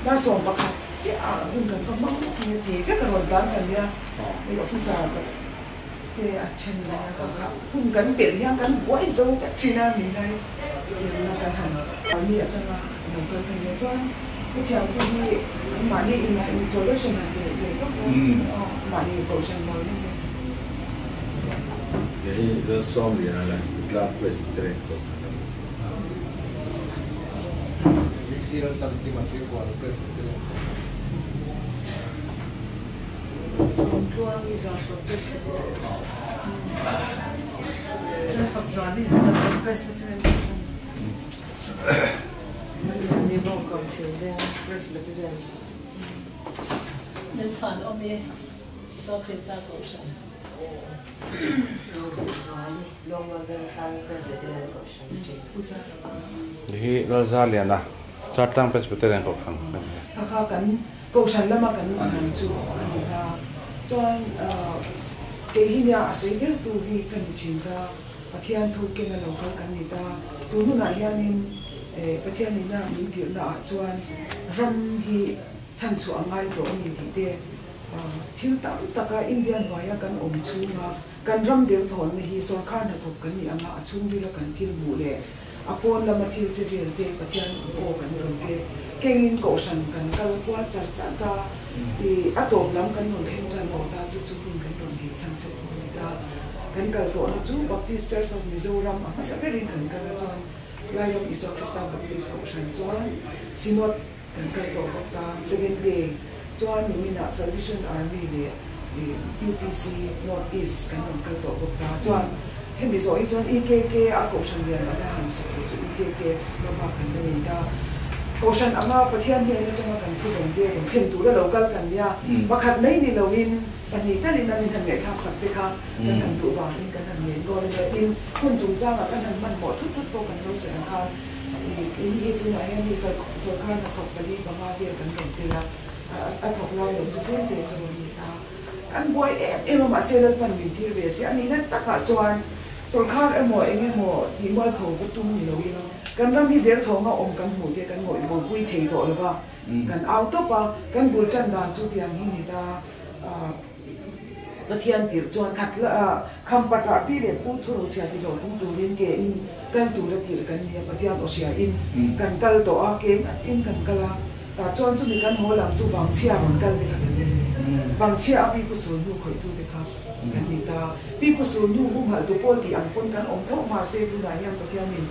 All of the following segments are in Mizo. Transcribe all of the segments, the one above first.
Dar 11 chiah ah hun kan va hmang lawk mai a ti vek a rawn tlan kan nia hei officer te a then lai a kha kha hun kan pelh hian kan buai zo vek thin a min lai tiang kan han army atanga lo kal phei nia chuan ka thiante hi an mahni in a introduction han pe ve lawk a mahni kohhran mawi na te. Hei hi Lalsawmliana leh Tlang Presbyterian Kohhran a ni. Hi Lalzaliana Chartlang Presbyterian Kohhran a ni. Kha kha kan Kohhran lama kan han chu a ni ta. Chuan kei hi nia a sawi ber tu hi ka ni thin ta. Pathian thu keng a lo kal kan ni ta. Tun hunah hianin Pathian ina min tirhna ah chuan ram hi chhanchhuah a ngai tawh a ni tih te thil tam taka India hnuaia kan awm chhunga Kan ram derthawnna hi sawrkhar hnathawk kan nih anga a chhungrila kan thil hmuh leh a pawn lama thil che vel te Pathian aw kan tawn te kengin kohhran kan kal kual char char ta i a tawp lam kan rawn thleng tan tawh ta chu chu hun kan rawn dil chhan chauh pawh a ni ta. Kan kal tawhna chu Baptist Church of Mizoram a hmasa berin kan kal a chuan Lairam Isua Krista Baptist Kohhran chuan Synod Kan kal tawh bawk ta, Seventh Day chuan niminah Salvation Army leh UPC North East kan rawn kal tawh bawk ta. Chuan hemi zawh hi chuan EKK a Kohhran lian ala han sawh tur chu EKK hma bak kan la nei ta. Kohhran anga Pathian hnen atanga kan thu dawn te rawn thlen tura lo kal kan nia, pakhat mai ni loin pahnih talin a min han ngaihthlak sak te kha kan han duh vangin kan han ngen ngawi ania. Tin, hun chungchangah kan han hmanhmawh thut thut pawh kan lo sawi ang khan, In hi tunah hian hei sawrkar hnathawk pali panga vel kan rawn tel a, a thawk lai lo chu tlem te chu a ni ta. Kan buai em em a, mahse Lalpan min tir ve si a nihna takah chuan sawrkar emaw eng emaw tih mualpho va tum ni loin kan ram hi derthawnga awm kan hmuh te kan ngawih buaipui thei tawh lo va, kan au tawp a, kan bul tan dan chu tiang hi ni ta. Pathian tirh chuan khat la kham patah pi leh pu thu ro chhia ti hlawh tum turin ke in kal tura tirh kan ni a, Pathian aw hria in kan kal tawh a, ke ngat in kan kal a, tah chuan chumi kan haw lam chu vangchhia rawn kal te kha kan ni. Vangchhia a pi pu sul hnu khawih tu te kha kan ni ta. Pi pu sul hnu humhalh tu pawl tih ang pawn kan awm tho mahse tunah hian Pathianin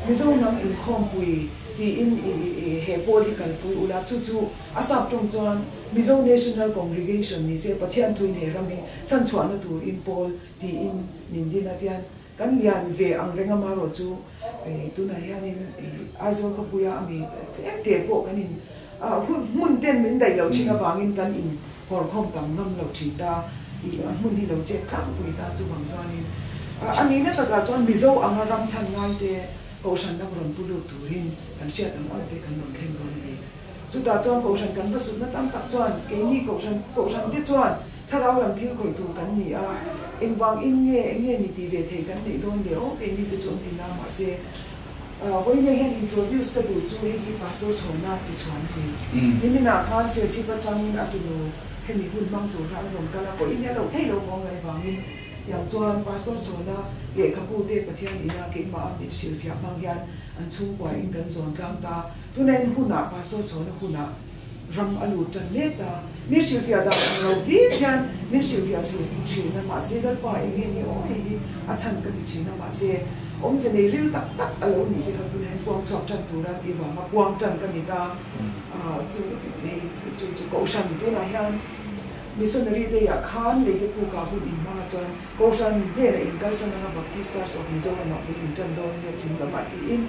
Mizo hnam inkhawmpui tiin i he pawl hi kalpui ula chu chu A sap tawng chuan Mizo National Congregation ni se Pathian thuin he ram hi chhanchhuahna tur in pawl tiin min din a tian kan lian ve ang reng a marawh chu tunah hianin Aizawl khawpuia a mi tlem te pawh kan in hmun ten min daih loh thin avangin kan in hawrkhawm tam ngam lo thin ta i a hmun hi lo chet tlangpui ta chuvang chuanin a nihna takah chuan Mizo anga ram chhan ngai te Kohhran dang rawn pu lut turin kan hriat ang ang te kan rawn thleng dawn a ni. Chutah chuan Kohhran kan va sutna tam tak chuan keini Kohhran Kohhran te chuan thlarau lam thil khawih tur kan ni a, engvang in nge eng nge ni tih ve thei kan neih dawn le aw keini te chu an ti na mahse vawiin hian introduce ka duh chu hei hi Pastor Chhawna ti chhuan a ni. Niminah khan Serchhip atangin a tunu hemi hun hmang tur khan a rawn kal a, pawhin hi a loh theih lo kawng ngai vangin tiang chuan Pastor Chhawna lehkhabu te Pathian ina keimah a mit hrilhfiah hmang hian an chhungkua in kan zawn tlang ta. Tunain hunah Pastor Chhawna hunah ram a lut tan mek ta. Min hrilhfiah dan ang lo hlir hian min hrilhfiah si thin a, mahse Lalpa eng nge ni aw hei hi a chhan ka ti thin a, mahse awmze nei ril tak tak a lo nih te kha tunain puang chhuak tan tura tih vanga puang tan ka ni ta. Chu chu chu Kohhran tunah hian Missionary Day ah khan Leite Kukah hun inhmangah chuan Kohhran hnenah inkal tan anga Baptist Church of Mizoram ah bul intan dawn ania chhim lamah tiin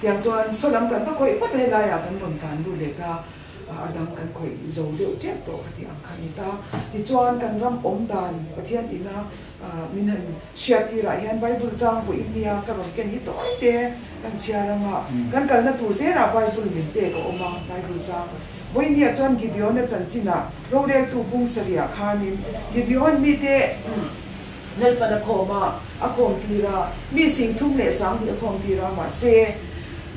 Tiang chuan saw lam kan va khawih phawt a, helaiah kan rawn tlan lut leh ta, a dang kan khawih zo deuh tep tawh kha tih ang kha a ni ta. Tichuan kan ram awm dan Pathian ina min han hriat tirah hian Bible chang vawiin nia ka rawn ken hi tawi te kan chhiar ang a, kan kalna tur zerah Bible min pek a awm a, Bible chang vawiin nia chuan Gideon-a chanchinah roreltu bung sarihah khanin Gideon mite Lalpan a khawm a, a khawm tir a, mi sing thum leh sang hnih a khawm tir a, mahse,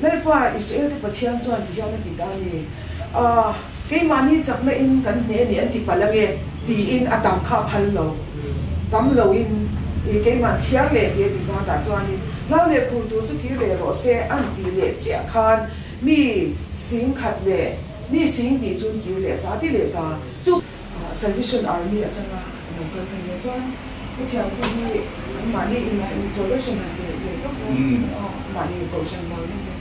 Lalpa, Israel-te Pathian chuan ti hian a ti ta a ni. A. Keimahni chakna in kan hneh a ni an ti palh ange tiin a tam kha a phal lo. Tam lo in i keimah thiar leh tih a ti ta tah chuanin hlau leh khur tur chu kir leh rawh se an tih leh chiah khan mi sing khat leh mi sing hnih chu an kir leh ta ti leh ta chu Salvation Army atanga lo kal phei nia chuan pu thiante hi an mahni in a introduction han pe ve lawk a mahni kohhran lo ni te.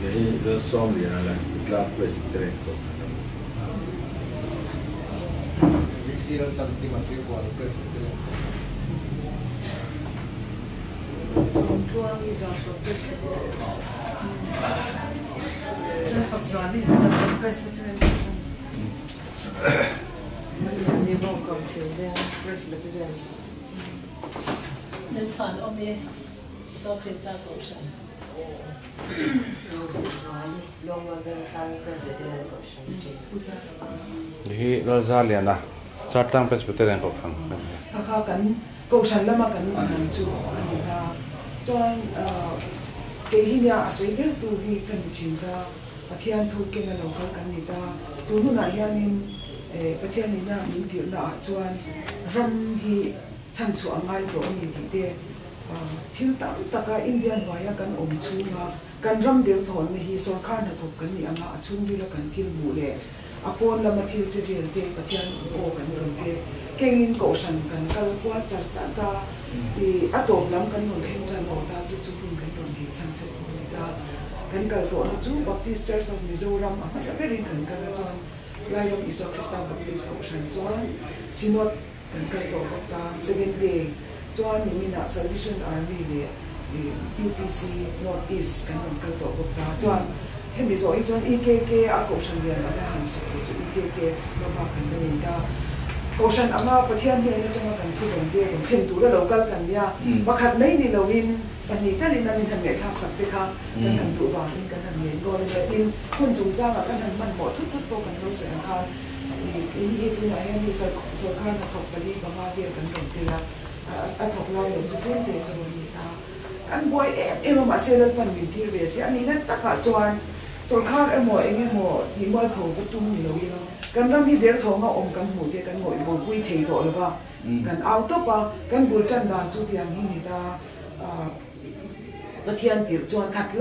Kei hi Lalsawmliana leh Tlak Presbyterian Kohhran a ni. VC Laltlantima Tirhual Presbyterian Kohhran. Sawmtluangi Zarkawt Presbyterian Lalfakzuali Zarkawt Presbyterian Kohhran. Maliani Bawngkawn Chhimveng Presbyterian. Lalchhuan Awmi Isua Krista Kohhran. Roduhzuali Lawnglawn Vengtlang Presbyterian Kohhran ṭin. Hi Lalzaliana Chartlang Presbyterian Kohhran a ni. Kha kan Kohhran lama kan inhan chu a ni ta. Chuan kei hi nia a sawi bertu hi ka ni thin ta. Pathian thu keng a lo kal kan ni ta. Tun hunah hianin Pathian ina min tirhna ah chuan ram hi chhanchhuah a ngai tawh a ni tih te thil tam taka India hnuaia kan awm chhunga kan ram derthawnna hi sorkar hnathawk kan nih anga a chhungrila kan thil hmuh leh a pawn lama thil che vel te Pathian aw kan rawn te kengin kohhran kan kal kual char char ta i a tawp lam kan rawn thleng tan tawh ta chu chu hun kan rawn dil chhan chauh pawh a ni ta. Kan kal tawhna chu Baptist Church of Mizoram a hmasa berin kan kal a chuan Lairam Isua Krista Baptist Kohhran chuan Synod kan kal tawh bawk ta Seventh Day chuan niminah Salvation Army leh UPC North East kan rawn kal tawh bawk ta chuan hemi zawh hi chuan EKK a Kohhran lian ala han suk tur chu EKK hmabak kan la nei ta. Kohhran anga Pathian hnen atanga kan thudawn te rawn thlen tura lo kal kan nia pakhat mai ni loin Pahnih talin an inhan ngaihthlak sak te kha kan han duh vangin kan han ngen dawn a nia. Tin, hun chungchangah kan han hmanhmawh thut thut pawh kan lo sawi ang khan in hi tunah hian hei sawrkar hnathawk pali panga vel kan rawn tir a, a thawk lai lo chu tlem te chu a ni ta. Kan buai em em a, mahse Lalpan min tir ve si a nihna takah chuan sawrkar emaw eng emaw tih mualpho va tum ni loin kan ram hi derthawnga awm kan hmuh te kan ngawih buaipui thei tawh lo va, kan au tawp a, kan bul tan dan chu tiang hi ni ta. Pathian tirh chuan khat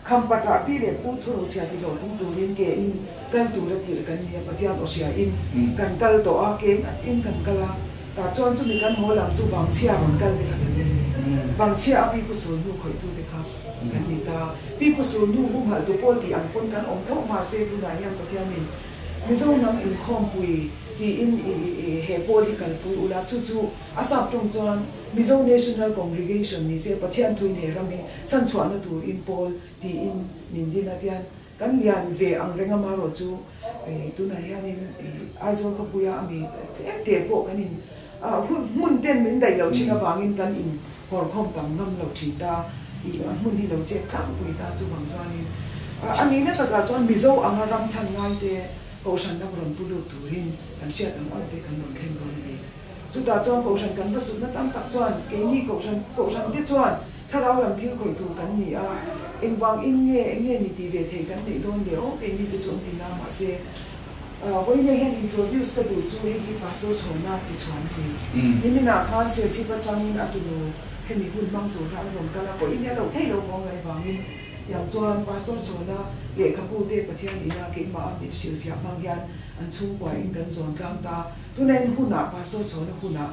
Khampatah pi leh pu thuro chhia ti hlawh tum turin ke in kal tura tirh kan ni a, Pathian aw hria in kan kal tawh a, ke ngat in kan kal a, tah chuan chumi kan haw lam chu Vangchhia rawn kal te kha kan ni. Vangchhia a pipu sul hnu khawih tu te kha kan ni ta. Pipu sul hnu humhalh tu pawl tih ang pawn kan awm tho mahse tunah hian Pathianin Mizo hnam inkhawmpui tiin i he pawl hi kalpui ula chu chu A sap tawng chuan Mizo National Congregation ni se Pathian thuin he ram hi chhanchhuahna tur in pawl tiin min din a tian kan lian ve ang reng a marawh chu tunah hianin Aizawl khawpuia a mi tlem te pawh kan in hmun ten min daih loh thin avangin kan in hawrkhawm tam ngam lo thin ta i a hmun hi lo chet tlangpui ta chuvang chuanin a nihna takah chuan Mizo anga ram chhan ngai te Kohhran dang rawn pu lut turin kan hriat ang ang te kan rawn thleng dawn a ni. Chutah chuan Kohhran kan va sutna tam tak chuan keini Kohhran Kohhran te chuan thlarau lam thil khawih tur kan ni a, engvang in nge eng nge ni tih ve thei kan neih dawn le aw keini te chu an ti na mahse vawiin hian introduce ka duh chu hei hi Pastor Chhawna ti chhuan a ni. Niminah khan Serchhip atangin a tunu hemi hun hmang tur khan a rawn kal a, pawhin hi a loh theih loh vang ngai vangin tiang chuan Pastor Chhawna lehkhabu te Pathian ina keimah a min hrilhfiah hmang hian an chhungkua in kan zawn tlang ta. Tunain hunah Pastor chhawna hunah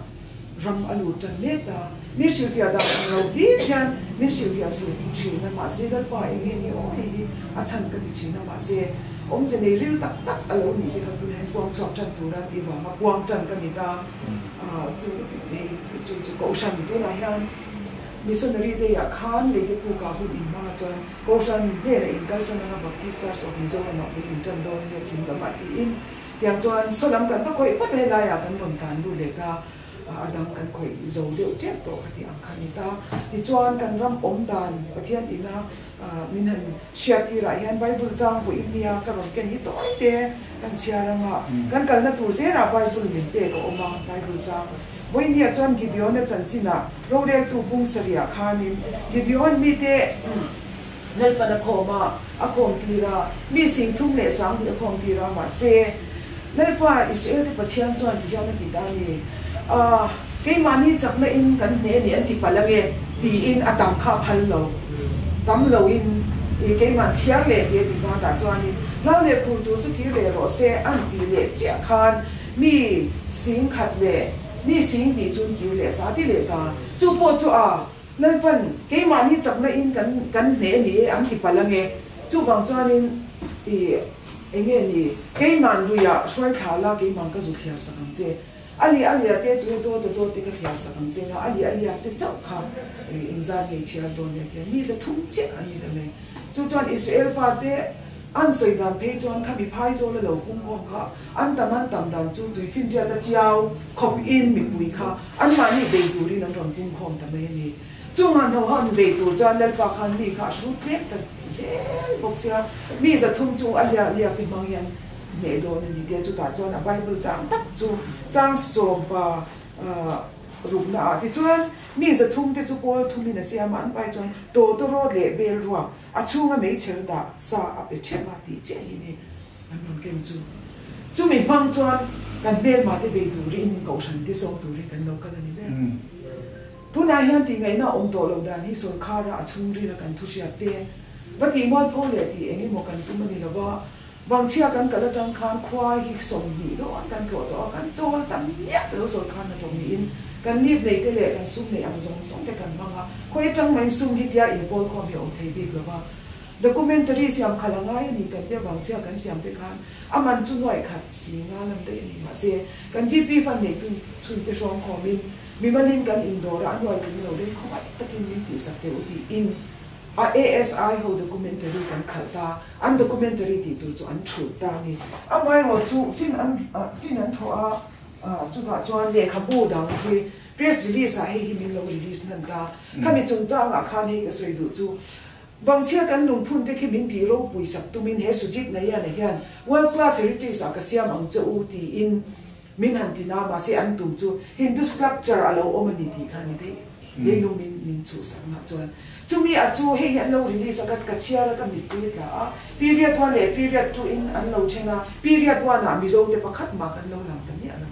ram a lut tan mek ta. Min hrilhfiah dan ang lo hlir hian min hrilhfiah si thin a, mahse Lalpa eng nge ni aw hei hi a chhan ka ti thin a, mahse awmze nei ril tak tak a lo nih te kha tunain puang chhuak tan tura tih vanga puang tan ka ni ta. Chu chu chu Kohhran tunah hian Missionary Day ah khan Leite Pukah hun inhmangah chuan Kohhran hnenah inkal tan anga Baptist Church of Mizoram ah bul intan dawn ania chhim lamah tiin Tiang chuan saw lam kan va khawih phawt a, helaiah kan rawn tlan lut leh ta, a dang kan khawih zo deuh tep tawh kha tih ang kha a ni ta. Tichuan kan ram awm dan Pathian ina min han hriat tirah hian Bible chang vawiin nia ka rawn ken hi tawi te kan chhiar ang a, kan kalna tur zerah Bible min pek a awm a, Bible chang vawiin nia chuan Gideon-a chanchinah roreltu bung sarihah khanin Gideon mite. Lalpan a khawm a, a khawm tir a, mi singthum leh sanghnih a khawm tir a, mahse, Lalpa, Israel te Pathian chuan ti hian a ti ta a ni, A, keimahni chakna in kan hneh a ni an ti palh ange, tiin a tam kha a phal lo, tam lo in, i keimah thiar leh ti a ti ta tah chuanin, hlau leh khur tur chu kir leh rawh se an ti leh chiah khan mi singkhat leh mi singhnih chu an kir leh ta ti leh ta, chu pawh chu a. Lalpan, keimahni chakna in kan kan hneh a ni e an ti palh ange. Chuvang chuanin i enge ni, keimahn luiah hruai thla la, keimahn ka zu thliar sak ang che. A li a lia te tu dawt a dawt te ka thliar sak ang che nga, a li a liak te chauh kha inzan ngei chhiar dawn nia tia mi za thum chiah a ni ta mai. Chu chuan Israel fate an sawi dan phei chuan khami phai zawl a lo pung khawm kha an tam an tam dan chu tuifinriat a tiau khawp in mipui kha Anmahni bei turin an rawn pungkhawm ta mai a ni. Chung han ho han bei tur chuan Lalpa khan mi kha a hrut tlem ta zel bawk sia, mi 300 chung a liak liak te hmang hian hneh dawn a ni tia chutah chuan a Bible chang tak chu chang sawmpa rukna ah tichuan mi 300 te chu pawl thumin a siam a, an vai chuan tawtawrawt leh bel ruak a chhunga meichher dah sa a pe thep a tih chiah hi ni. An rawn ken chu. Chumi hmang chuan kan hmelma te bei turin kohhran te sawm turin kan lo kal a ni ber. Tunah hian tihngaihna a awm tawh lo dan hi sawrkhara a chhungril a kan thu hriat te va tih mualpho leh tih eng emaw kan tum a ni lo va, Vangchhia kan kal atang khan khua hi 20 dawn kan tlawh tawh a, kan chawl tam miah lo sawrkhar hnathawk niin kan leave nei te leh kan sum neih ang zawng zawng te kan hmang a, khawi atang mai sum hi tia inpawl khawm hi a awm thei bik lo va. Documentary siam khalh a ngai a ni kan tia vangchhia kan siam te khan a man chu nuaih khat si nga lam daih a ni. Mahse, kan GP fund nei tun chhun te hrawng khawmin mimalin kan indawr a, a nuai tling lo reng khawngaih takin min tihsak teh u tiin a ASI ho documentary kan khalh ta, an documentary tih tur chu an thulh ta a ni. Amaherawh chu fin an fin an thawh a, chutah chuan lehkhabu dang hi press release ah hei hi min lo release hnan ta. Khami chungchangah khan hei ka sawi duh chu Vangchhia kan lungphun te khi min tih ropui sak tumin he Sujit Nayana hian World Class Heritage ah ka siam ang che u tiin min han ti na mahse an tum chu Hindu sculpture a lo awm a ni tih kha a ni daih. Leilung min min chhuhsak na chuan chumi a chu hei hi an lo release a ka ka chhiar a ka mittui a tla a period one leh period 2 in an lo then a period one ah Mizo te pakhat mah kan lo lang ta miah lo.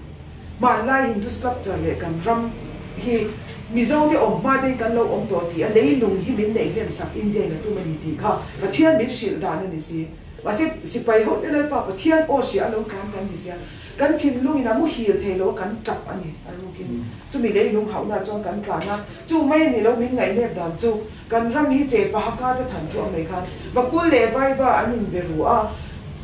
Hmanlai Hindu sculpture leh kan ram hi Mizo te awm hma dei kan lo awm tawh tih a leilung hi min neih hlen sak India in a tum a ni tih kha Pathian min hrilh dan a ni si. Mahse sipai ho te Lalpa Pathian aw hria a lo tlan kan ni sia kan thinlung in a muhil thei lo a kan tap a ni a rukin chumi leilung hauhna chuan kan tlan a chu mai a ni lo min ngaihnep dan chu Kan ram hi che pahaka te than thuah mai khan Vakul leh Vaiva an inbe ru a,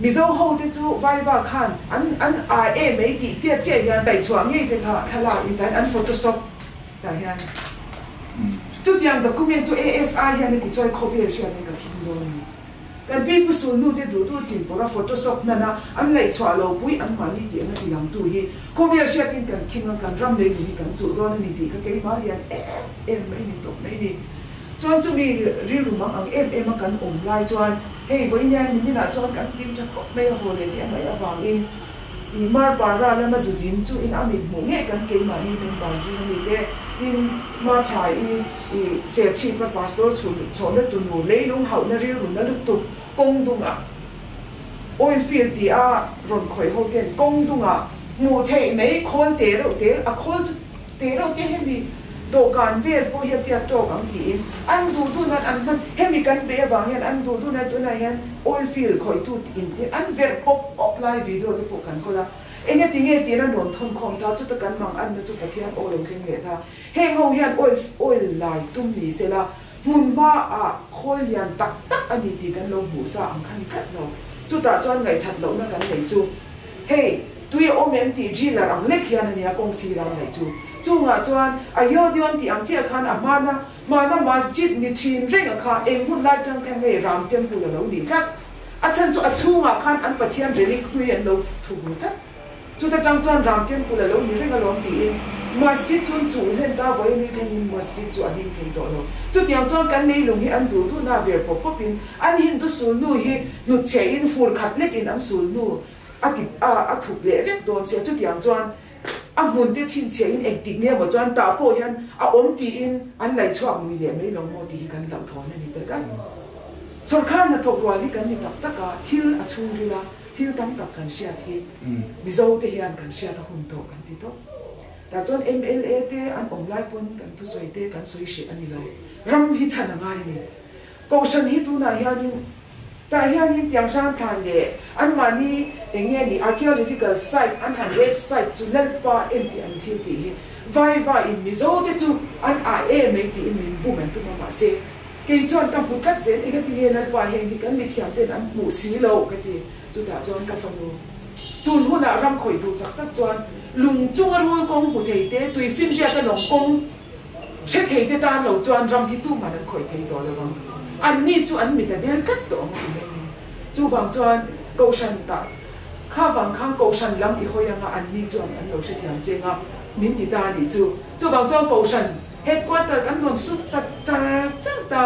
Mizo ho te chu Vaiva khan an an a e mai tih tiat chiah hian daihchhuah ngei te kha thlalak in tah hian an photoshop tah hian chutiang document chu ASI hian a ti chuan khawvel hriat in ka khing dawn a ni. Kan pi pu sulnu te duh duh chin pawrh a photoshop hnan a an laihchhuah lo pui an mahni tih anga ti langtu hi khawvel hriat in kan khing a kan ram lei nun hi kan chuh dawn a ni tih kha keimah lian em em mai ni tawp mai ni. Chuan chumi rilru mang ang em em a kan awm lai chuan hei vawiin nimin ah chuan kan hlim tha khawp mai a haw leh tih a ngaih avangin I Marpara lama zu zin chu in a mit hmuh ngei kan keimahni member zing a mi te tin Martha i i Serchhip a pastor chhun chhawhna tunu leilung hauhna rilru na lutuk kawng dungah oil field ti a rawn khawih ho ten kawng dungah hmuh theih mai khawl te reuh te a khawl chu te reuh te hemi dawhkan vel pawh hi a tiat tawk ang tiin an duh duh nan an hman hemi kan pe avang hian an duh duh nan tunah hian oil field khawihtu in te an verh pawp pawp lai video te pawh kan kawl a enge tinge tiin an rawn thawn khawm ta chuta kan mang anna chu Pathian aw lo thleng leh ta heng ho hian oil oil lai tum ni sela hmun hma ah khawl lian tak tak a ni tih kan lo hmuh sa ang kha ni tlat lo chutah chuan ngaihthat lohna kan nei chu Hei, tui a awm em tih driller ang lek hian a nia kawng sir ang laih chu. Chungah chuan Ayodhyan tih ang chiah khan a hmana hmana masjid ni thin reng a kha eng hun lai tang khan ngei Ram temple a lo ni tlat. A chhan chu a chhungah khan an Pathian relic hlui an lo thup ru tlat. Chuta tang chuan Ram temple a lo ni reng alawm tiin masjid chun chuh hlen ta vawi ni thlengin masjid chu a ding thei tawh lo. Chutiang chuan kan leilung hi an duh duhna ver pawp pawpin an Hindu sulnu hi hnutchhehin fur khat lekin an sulnu a ti a, a thup leh vek dawn sia, chutiang chuan a hmun te chhinchhiah in engtik nge maw chuan tah pawh hian a awm tiin an laih chhuak lui leh mai lo maw tih hi kan hlauhthawn a ni ta tlat. Sorkar hnathawk rual hi kan ni tak tak a, thil a chhungril a, thil tam tak kan hriat hi Mizo te hian kan hriat a hun tawh kan ti tawp. Tah chuan mla te an awm lai pawn kan thusawi te kan sawi hreh a ni lo. Ram hi chhan a ngai a ni. Kohhran hi tunah hianin tah hianin Tianghrang thlan leh anmahni eng nge ni archaeological site an han website chu Lalpa en tih an thil tih hi vai vai in Mizo te chu an ah em mai tiin min bum an tum a mahse kei chuan ka hmu tlat zel engati nge Lalpa heng hi kan mithiam ten an hmuh si lo ka ti chutah chuan ka fanu tun hunah ram khawih duh tak tak chuan lung chunga rul kawng hmu thei te tui finriata lawng kawng Hre thei te tan lo chuan ram hi tuman an khawih thei tawh lo ang. Anni chu an mit a del tlat tawh ang a ti mai ni. Chuvang chuan Kohhran tah kha vang khan Kohhran lam i hawi anga anni chuan an lo hrethiam cheng a, min ti ta a nih chu. Chuvang chuan Kohhran headquarter kan rawn sut ta char char ta,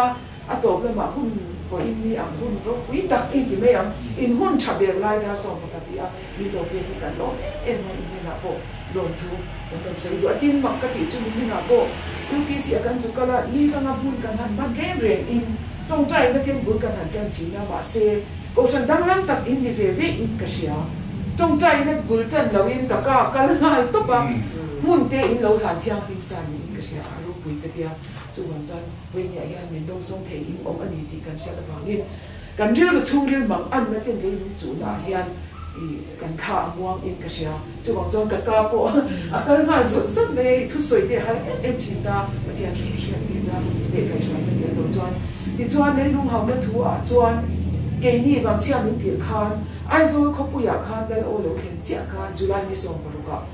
a tawp lamah hun vawiin ni ang hun ropui tak i ti mai ang, in hun tha ber lai dar 11 tih a min lo pek hi kan lawm em em a, in hnenah pawh lawmthu kan rawn sawi duh a, tin mak ka tih chu min hnenah pawh UPC a kan chu kal a, ni ka nga hmun kan han hman reng reng in tawngtaina thil bul kan han tan thin a, mahse kohhran danglam tak in ni ve ve in ka hria, tawngtaina bul tan lo in ka ka kal nghal tawp a, hmun te in lo hlan thianghlim sa niin ka hria a, ropui ka tia, chuvang chuan Vawinia hian min dawngsawng thei in awm a ni tih kan hriat avangin kan rilru chhungril mang anna ten leilung chuhna ah hian i kan thla a muang in ka hria. Chuvang chuan ka ka pawh a kal nghal zawt zawt mai a, i thusawi te a har em em thin ta, Pathian hriat tirna leh kaihhruaina te a lo chuan. Tichuan leilung hauna thu ah chuan keini vangchhia min tirh khan Aizawl khawpui ah khan Lal aw lo thlen chiah khan July ni 16 ah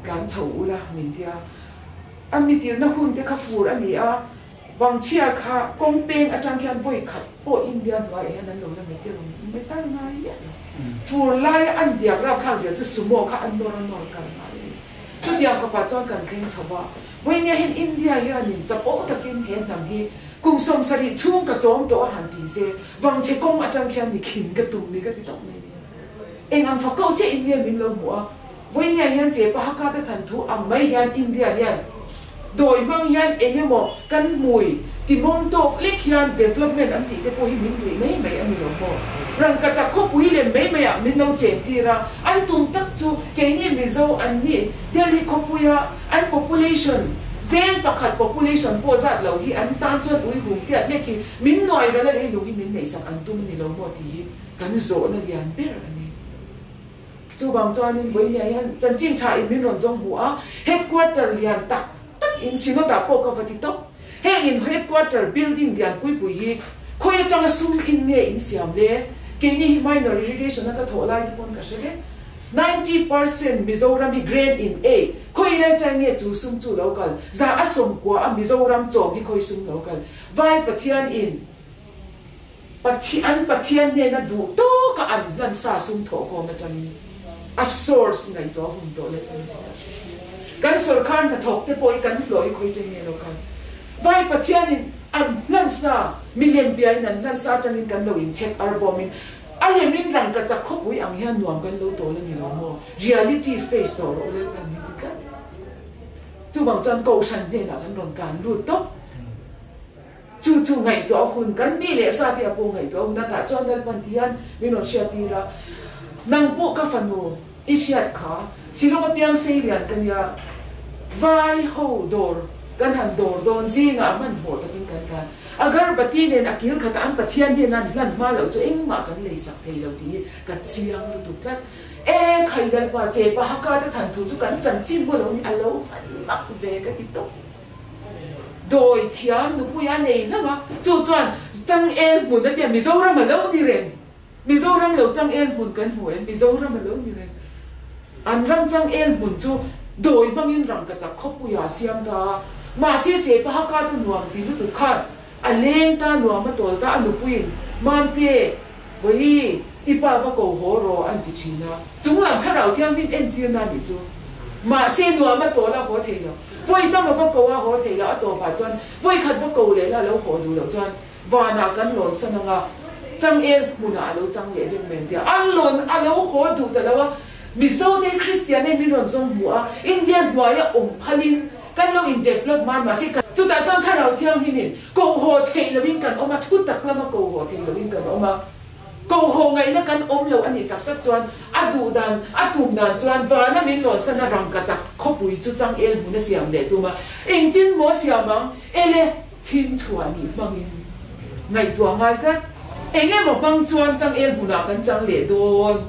tlan chho ula min tia. A mi tirhna hun te kha fur a ni a, Vangchhia kha kawng peng atang khian vawi khat pawh India hnuaiah hian an lo la metir awm metal ngai miah lo. Fur laia an diak rap thlak zia chu sumo kha an nawr a nawr kal ngai a ni. Chutiang khawpah chuan kan thleng chho va, vawinia hian India hianin chapo takin he hnam hi kum 70 chhung ka chawm tawh a han ti se, Vangchhe kawng atang khian ni khin ka tum ni ka ti tawp mai ni. Eng ang fak ko chiah in nge min lo hmuh a, Vawinia hian che pahaka te than thu ang mai hian India hian dawi hmang hian eng emaw kan hmui timawm tawk lek hian development an tih te pawh hi min ruih mai mai a ni lo maw? Rangkachak khawpui lem mai maiah min lo chen tir a, an tum tak chu keini Mizo an ni Delhi khawpuia an population veng pakhat population pawh zat lo hi an tan chuan ui hum tiat lek hi min nuai ral a leilung hi min neihsak an tum a ni lo maw tih hi kan zawhna lian ber a ni. Chuvang chuanin vawinia hian chanchin tha in min rawn zawng hmu a, headquarter lian tak tak in Synod ah pawh ka va ti tawp. Heng in headquarter building lian pui pui hi khawi atanga sum in nge in siam le? Keini hi minor irrigation a ka thawh lai te pawn ka hre vek. 90% Mizoram hi grain in ei, khawi lai chai nge chu sum chu lo kal? Za a 90 a Mizoram chawm hi khawi sum lo kal? Vai Pathian in. Pathian Pathian hnena duh tawka an hlan sa sum thawh kawm atangin a source ngaihtuah hun tawh leh kan ti ta. Kan sorkar hnathawk te pawh hi kan hlawh hi khawi teng nge lo khan Vai Pathianin an hlan sa milem biain an hlan sa atangin kan lo inchhek arbawmin a lemin rangkachak khawpui ang hian nuam kan lo tawl a ni lo maw? Reality face tawh rawh u Lalpan min ti tlat. Chuvang chuan Kohhran hnenah kan rawn tlan lut tawp. Chu chu ngaihtuah hun kan mi leh sa te a pawh ngaihtuah hun a tah chuan Lalpan ti hian min rawn hriat tir a, Nang pawh ka fanu i hriat kha, Shillong apiang sei lian ka nia, vai ho dawr kan han dawr dawn zingah a hmanhmawh takin kan tlan. Agarbati nen a kil khatah an Pathian hnena an hlan hma loh chu engmah kan lei sak thei lo tih hi ka chiang lutuk tlat. E khai Lalpa, chepa haka te than thu chu kan chanchin maw lo ni a lo van mak ve ka ti tawp. Dawi thiam nupui a nei hlauh a, chu chuan changel hmun a tia Mizoram a lo ni reng. Mizoram lo changel hmun kan hmu em? Mizoram a lo ni reng. An ram changel hmun chu dawi hmangin rangkachak khawpui ah a siam ta a, mahse che paha ka te nuam ti lutuk khan a leng ta nuam a tawl ta a nupuiin Mamte, Vawi, i pa va ko haw rawh an ti thin a, chunglam thlarau thianghlim entirna a nih chu. Mahse nuam a tawl a haw thei lo. Vawi tam a va ko a haw thei lo a tawpah chuan vawi khat va ko leh la a lo haw duh loh chuan vanah kan lawn san ang a, changel hmunah a lo chang leh vek mai ang tia an lawn a lo haw duh ta lo a, Mizo te Kristian e min rawn zawng hmu a, India hnuaia awm phalin kan lo in develop man mahse kan. Chutah chuan Thlarau Thianghlimin ko haw theih loin kan awm a, thu tak lama ko haw theih loin kan awm a. Ko haw ngaihna kan awm lo a nih tak tak chuan a duh dan, a tum dan chuan vana min lawnsan a rangkachak khawpui chu changel hmun a siam leh tum a. Engtin maw siam ang? Ele, thim thuah nih hmangin ngaihtuah ngai tlat. Eng emaw hmang chuan changel hmunah kan chang leh dawn.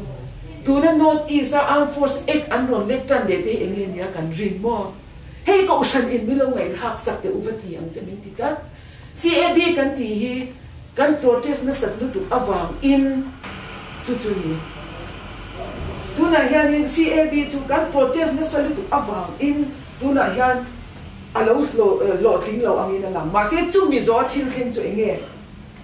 Tuna North East a Armed Force Act an rawn lek tan leh te hi eng nge nia kan rin maw? Hei kohhran in milo ngaihthlak sak teh u va ti ang che min ti tlat. CAB kan tih hi kan protest nasat lutuk avang in chu chu ni. Tunah hian in CAB chu kan protest nasa lutuk avang in tunah hian a lo hlawhtling lo ang in a lang. Mahse chumi zawh a thil thleng chu enge?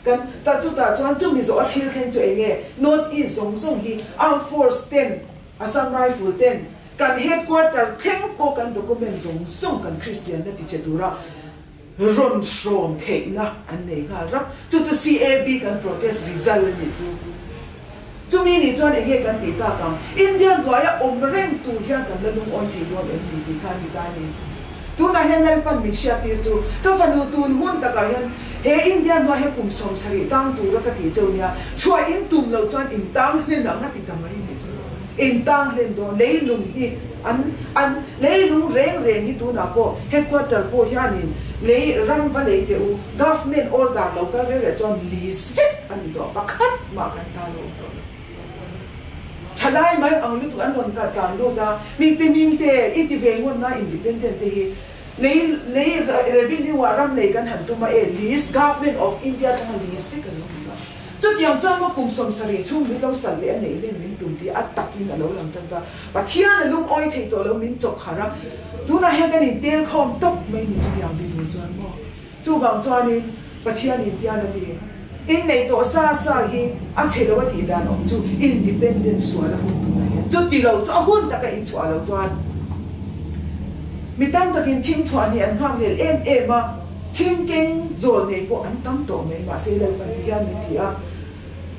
Kan ta chutah chuan chumi zawh a thil thleng chu enge? North East zawng zawng hi Armed Force ten, Assam Rifle ten, Kan headquarter thleng pawh kan document zawng zawng kan Kristianna tichhe tura rawn hrawm theihna an nei nghal rap. Chu chu CAB kan protest result a nih chu. Chumi nih chuan enge kan tih tak ang? India hnuaia awm reng tur hian kan la lungawi thei dawn em ni tih kha a ni ta a ni. Tunah hian Lalpan min hriattir chu ka fanu tun hun takah hian he India hnuai hi kum 70 tang tura ka tih cheu nia, chhuah in tum loh chuan in tang hlen ang a ti ta mai nih chu. In tang hlen dawn leilung hi an an leilung reng reng hi tunah pawh headquarter pawh hianin lei ram va lei teh u government order lo kal reng reng chuan list vek a ni tawh pakhat mah kan ta lo awm tawh lo. Thalai mai ang lutuk an rawn kah tlan lut a mi pi ming te i ti ve ngawt na independent te hi lei lei revenue ah ram lei kan han tum a e list government of India atanga list vek a lo ni a. Chutiang chuan maw kum 70 chhung min lo sal leh a neih len min tum tih a takin a lo lang tan ta. Pathian a lungawi thei tawh lo min chawk harh a, tunah hian kan intel khawm tawp mai ni chutiang ti tur chuan maw. Chuvang chuanin Pathian intial a ti. Inneih tawh sa sa hi a chhe lo a tih dan awm chu independent sual a hun tunah hian chuti lo chu a hun taka inchhuah lo chuan mi tam takin thimthuah nih an nghakhlel em em a. Thim keng zawl nei pawh an tam tawh mai, mahse Lalpan ti hian min ti a,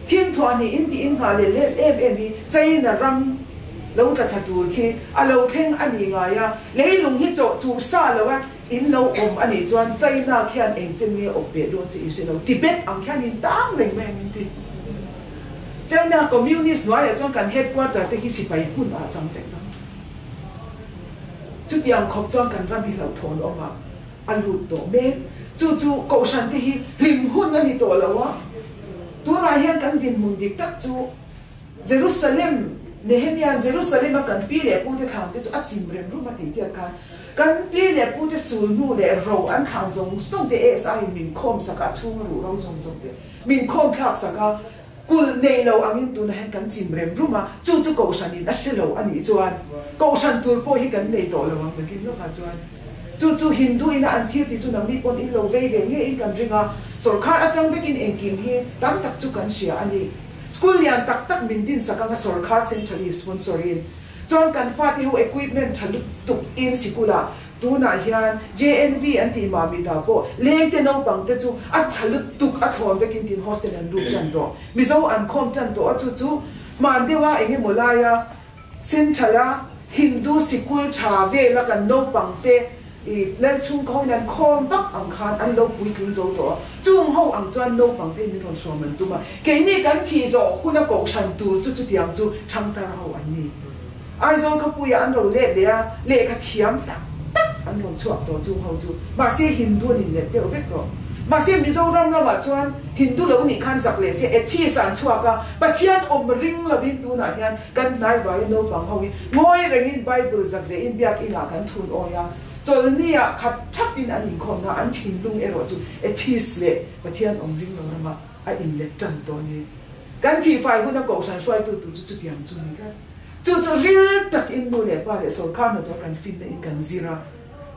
thim thuah nih in tih in nghah leh lel em em hi China ram lo tla thla tur khi a lo thleng a ni ngai a, leilung hi chawh chuh sa lo a in lo awm a nih chuan China khian eng chen nge awp beh dawn che i hre lo, Tibet ang khian in tang reng mai ang in ti. China Communist hnuaiah chuan kan headquarter te hi sipai hmun ah chang vek ang. Chutiang khawp chuan kan ram hi hlauhthawn awm a. A lut tawh mek. Chu chu Kohhran te hi hlim hun a ni tawh lo a. Tunah hian kan dinhmun dik tak chu Jerusalem, Nehemia'n Jerusalem a kan pi leh pute thlan te chu a chim rem rum a tih tiat khan kan pi leh pute sul hnu leh ro an thlan zawng zawng te ASI in min khawm sak a, a chhunga ruh ro zawng zawng te min khawm thlak sak a, kulh nei lo angin tunah hian kan chim rem rum a, chu chu Kohhran in a hre lo a nih chuan Kohhran tur pawh hi kan nei tawh lo ang nakin lawkah chuan. Chu chu Hindu ina an thil tih chu nangni pawn in lo vei ve nge in kan ring a, sawrkhar atang vekin engkim hi tam tak chu kan hria a ni. School lian tak tak min din sak anga sawrkhar centrally sponsor in chuan kan fate ho equipment tha lutuk in sikul ah tunah hian JNV an tih mah mitah pawh lengte naupang te chu a tha lutuk a thlawn vekin tin hostel an lut tan tawh. Mizo an khawm tan tawh a chu chu hman deuha engemaw laia Central a Hindu sikul tha vela kan naupang te i Lalchhung ka hoin an khawm vak ang khan an lo puitling zo tawh a, chung ho ang chuan naupang te min rawn hrawm an tum a, keini kan thih zawh huna kohhran tur chu chutiang chu thangtar ho an ni. Aizawl khawpuiah an ro let leh a, lehkha thiam tak tak an rawn chhuak tawh chung ho chu, mahse Hindu an inlet deuh vek tawh. Mahse Mizoram ramah chuan Hindu lo nih khan zak leh se atheist an chhuak a, Pathian awm ring lovin tunah hian Kan hnaivaia naupang ho hi ngawi rengin Bible zakzeh in biakinah kan thun awi a, chawlhniah khat thapin an inkhawmna an thinlung erawh chu atheist leh Pathian awm ring lo ramah a inlet tan tawh a ni. Kan thihfai huna kohhran hruaitu tur chu chutiang chu ni tlat. Chu chu ril takin nu leh pa leh sawrkar hnathawh kan finna in kan zir a,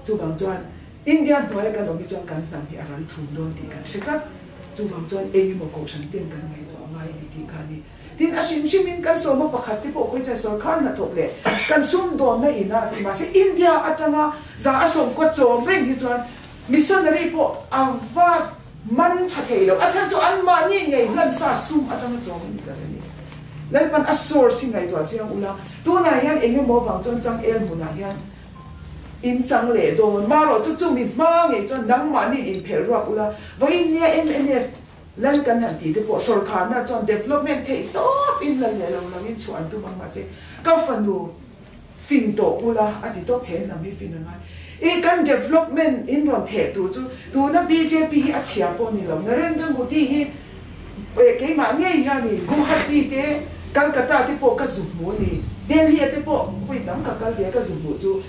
chuvang chuan India hnuaia kan awm hi chuan kan hnam hi a ral thum dawn tih kan hre tlat. Chuvang chuan engemaw kohhran ten kan ngaihtuah a ngai a ni tih kha a ni. Tin, a hrim hrimin kan sawma pakhat te pawh khawichai sawrkhar hnathawk leh kan sumdawnna ina a ti. Mahse, India atanga za a sawmkua chawm reng hi chuan missionary pawh a va man tha thei lo. A chhan chu anmahni ngei hlansa sum atanga chawm a ni tlat a ni. Lalpan a source hi ngaihtuah chiang ula, tunah hian eng emaw vang chuan changel hmunah hian. In chang leh dawn. Marawh chu chumi hma ngei chuan nangmahni inphelh ruak ula, vawiin nia mnf lal kan han tih te pawh sawrkharna chuan development theih tawp in lal leh lo lo in chhuah an tum ang mahse ka fanu fin tawh ula a ti tawp he hnam hi fin a ngai. I kan development in rawn theh tur chu tuna bjp hi a chhia pawh ni lo Narendra Modi hi keimah ngei hianin Guwahati te Calcutta te pawh ka zu hmu a ni Delhi a te pawh vawi tam ka kal ve a ka zu hmuh chu